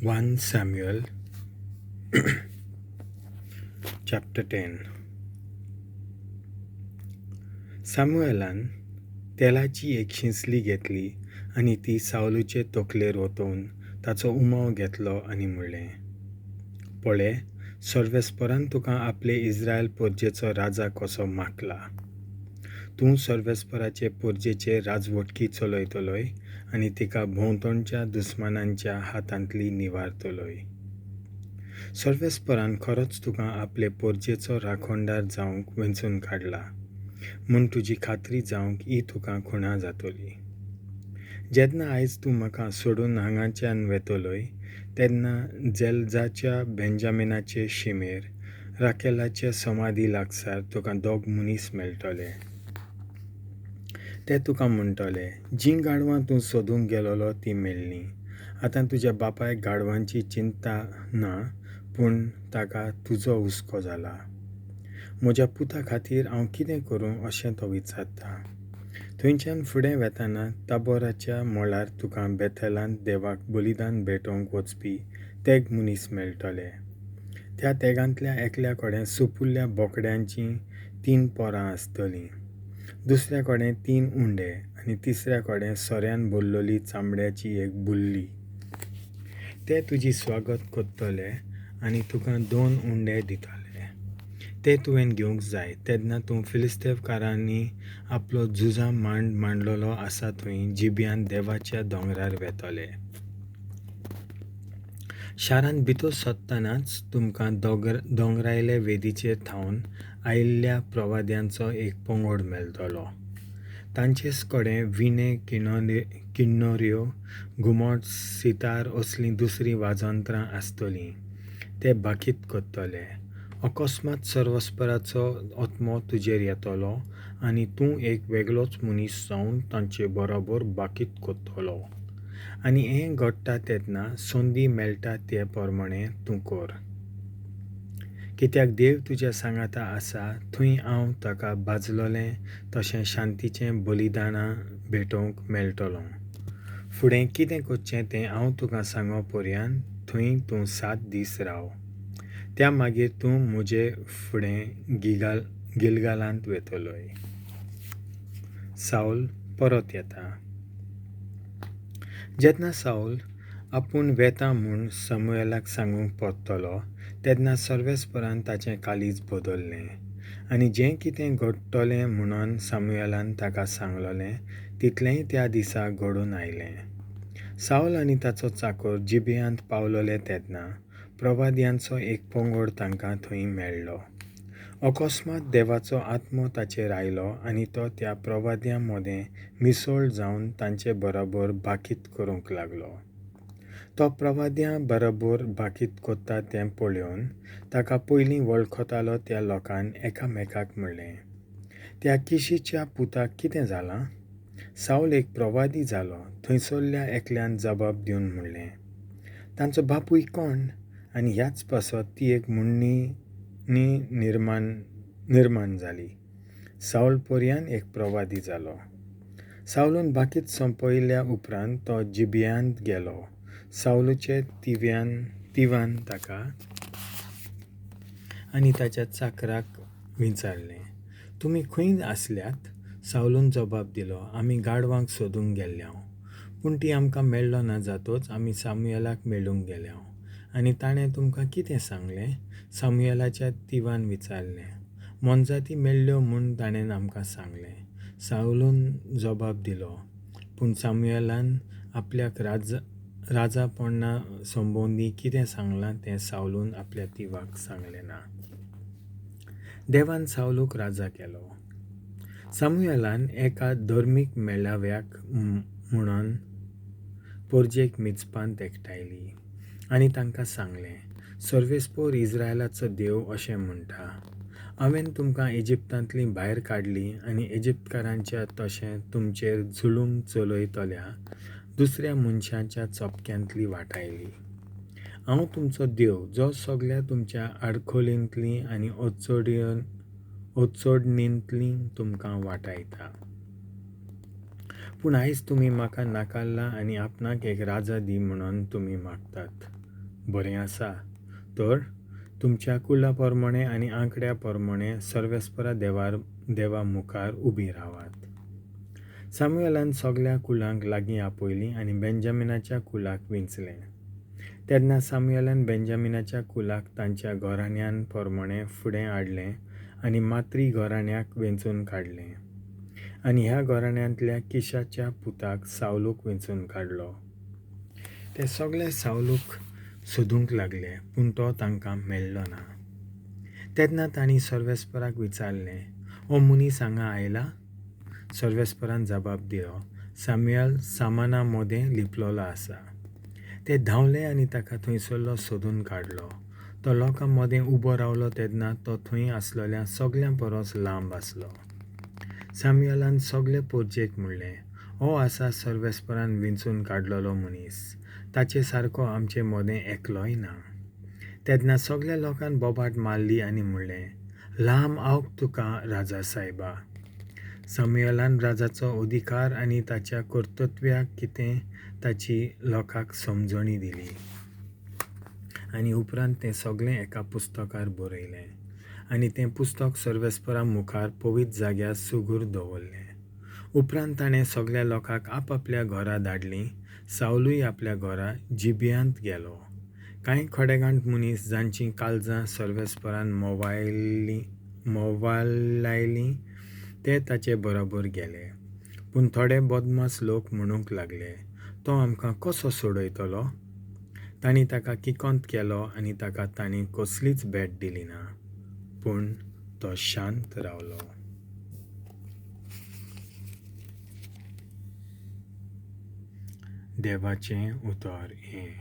1 Samuel chapter 10. सामुएलान तेलाची एक शिंसली घेतली आनी ती सावलूचे तकलेर ओतोवन ताचो उमाव घेतलो आनी म्हणलें, पळे, सर्वेस्परान तुका आपले इस्रायल पोरजेचो राजा कसो मागला. तूं सर्वेस्पराचे पोरजेचेर राजवटकी चलयतलोय आनी तिका भोंवतणच्या दुस्मानांच्या हातांतली निवारतलोय. सर्वेस्परान खरोच तुका आपले पोरजेचो राखणदार जावंक वेंचून काडला म्हूण तुजी खात्री जावंक ही तुका खुणा जातली. जेन्ना आयज तूं म्हाका सोडून हांगाच्यान वेतलोय तेन्ना जेलजाच्या बेंजामिनाचे शिमेर राकेलाचे समाधी लागसार तुका दोग मनीस मेळटले. ते तुका म्हणटले, जीं गाडवां तूं सोदूंक गेलोलो तीं मेळ्ळीं. आतां तुज्या बापायक गाडवांची चिंता ना, पूण ताका तुजो हुस्को जाला. म्हज्या पुता खातीर हांव कितें करूं अशें तो विचारता. थंयच्यान फुडें वेताना ताबोराच्या मळार तुका बेथेलांत देवाक बलिदान भेटोवंक वचपी तेग मनीस मेळटले. त्या तेगांतल्या एकल्या कडेन सुपुल्ल्या बोकड्यांचीं 3 पोरां आसतलीं, दुसऱ्या कडेन 3 उंडे आनी तिसऱ्या कडेन सोऱ्यान भरलेली चामड्याची एक बुल्ली. ते तुजी स्वागत करतले आनी तुका 2 उंडे दितले. ते तुवें घेवंक जाय. तेन्ना तूं फिलिस्तेवकारांनी आपलो झुजा मांड मांडलेलो आसा थंय जिब्यान देवाच्या दोंगरार वेतले. शारांत भितर सरतनाच तुमकां दोंगरायले वेदीचेर थावन आयिल्ल्या प्रवाद्यांचो एक पंगड मेळटलो. तांचेच कडेन विणे, किन्नोऱ्यो, घुमट, सितार असलीं दुसरीं वाजंत्रां आसतलीं. ते भाकीत करतले. अकस्मात सर्वस्पराचो आत्मो तुजेर येतलो आनी तूं एक वेगळोच मनीस जावन तांचे बरोबर भाकीत करतलो. आनी हें घडटा तेन्ना संदी मेळटा ते प्रमाणें तूं कर, कित्याक देव तुज्या सांगाता आसा. थंय हांव ताका भाजलोलें तशें शांतीचें बलिदानां भेटोवंक मेळटलो. फुडें कितें करचें तें हांव तुका सांगो पर्यंत थंय तूं 7 दीस राव. त्या मागीर तूं म्हजे फुडें गिलगालांत वेतलोय. सावल परत येता. जेन्ना सावल आपूण वेता म्हूण सामुएलाक सांगूंक परतलो तेन्ना सर्वेस्परान ताचें काळीज बदल्लें आनी जें कितें घडटलें म्हणून सामुएलान ताका सांगलेलें तितलेंय त्या दिसा घडून आयलें. सावल आनी ताचो चाकर जिबियांत पावलोले तेन्ना प्रवाद्यांचो एक पंगड तांकां थंय मेळ्ळो. अकस्मात देवाचो आत्मो ताचेर आयलो आनी तो त्या प्रवाद्यां मदें मिसळ जावन तांचे बरोबर भाकीत करूंक लागलो. तो प्रवाद्यां बरोबर भाकीत करता तें पळोवन ताका पयलीं वळखतालो त्या लोकान एकामेकाक म्हणलें, त्या किशीच्या पुताक कितें जालां? सावल एक प्रवादी जालो. थंयसरल्या एकल्यान जबाब दिवन म्हणलें, तांचो बापूय कोण? आनी ह्याच पासत ती एक म्हणणी निर्माण जाली, सावल पर्यान एक प्रवादी जालो. सावलून भाकीत सोंपयल्या उपरांत तो जिबियांत गेलो. सावलूचे तिवान ताका आनी ताच्या चाकराक विचारलें, तुमी खंय आसल्यात? सावलून जबाब दिलो, आमी गाडवांक सोदूंक गेल्यांव, पूण ती आमकां मेळ्ळो ना जातोच आमी सामुएलाक मेळूंक गेल्यांव. आनी ताणें तुमकां कितें सांगलें? सामुएलाच्या तिवान विचारलें. मोनजाती मेळ्ळ्यो म्हूण ताणें आमकां सांगलें, सावलून जबाब दिलो. पूण सामुएलान आपल्याक राजापणा संबंदी कितें सांगलां तें सावलून आपल्या तिवाक सांगलें ना. देवान सावलूक राजा केलो. सामुएलान एका धर्मीक मेळाव्याक म्हणून पोरजेक मिजपांत एकठांयली आनी तांकां सांगलें, सर्वेस्पोर इस्रायलाचो देव अशें म्हणटा, हांवें तुमकां इजिप्तांतलीं भायर काडलीं आनी इजिप्तकारांच्या तशें तुमचेर जुलूम चलयतल्या दुसऱ्या मनशांच्या चपक्यांतली वाटायली. हांव तुमचो देव, जो सगल्या तुमच्या आडखळींतली आनी अडचणींतली तुमकां वाटायता. पूण आयज तुमी म्हाका नाकारला आनी आपणाक एक राजा दी म्हणून तुमी मागतात. बरें आसा तर, तुमच्या कुळा पोरमाणें आनी आंकड्या पोरमाणें सर्वेस्परा देवार देवा मुखार उबीं रावात. सामुएलान सगल्या कुळांक लागीं आपयलीं आनी बेंजामिनाच्या कुळाक विंचलें. तेन्ना सामुएलान बेंजामिनाच्या कुळाक तांच्या घराण्यान पोरमाणें फुडें हाडलें आनी मात्री घराण्याक वेंचून काडलें आनी ह्या घराण्यांतल्या किशाच्या पुताक सावलूक वेंचून काडलो. ते सगळे सावलूक सोदूंक लागले, पूण तो तांकां मेळ्ळो ना. तेन्ना तांणी सर्वेस्पराक विचारलें, हो मनीस हांगा आयला? सर्वेस्परान जबाब दिलो, सामुएल सामाना मोदें लिपलोलो आसा. ते धांवले आनी ताका थंयसरलो सोदून काडलो. तो लोकां मदें उबो रावलो तेन्ना तो थंय आसलेल्या सगल्यां परस लांब आसलो. सामुएलान सगले पोरजेक म्हणलें, हो आसा सर्वेस्परान विंचून काडलेलो मनीस, ताचे सारको आमचे मदें एकलोय ना. तेन्ना सगल्या लोकान बोबाट मारली आनी म्हणलें, लांब आवक तुका राजा सायबा. सामुएलान राजाचो अधिकार आनी ताच्या कर्तृत्वाक कितें ताची लोकांक समजणी दिली आनी उपरांत तें सगळें एका पुस्तकार बरयलें आनी तें पुस्तक सर्वेस्परा मुखार पवित्र जाग्यार सुगूर दवरलें. उपरांत ताणें सगल्या लोकांक आपआपल्या घरा धाडलीं. सावलूय आपल्या घरा जिबियांत गेलो. कांय खडेगांठ मनीस जांचीं काळजां सर्वेस्परान मोवालायलीं ते ताचे बरोबर गेले. पूण थोडे बदमास लोक म्हणूंक लागले, तो आमकां कसो सोडयतलो? तांणी ताका किकोंत केलो आनी ताका तांणी कसलीच भेट दिली ना. पूण तो शांत रावलो. देवाचें उतर हें.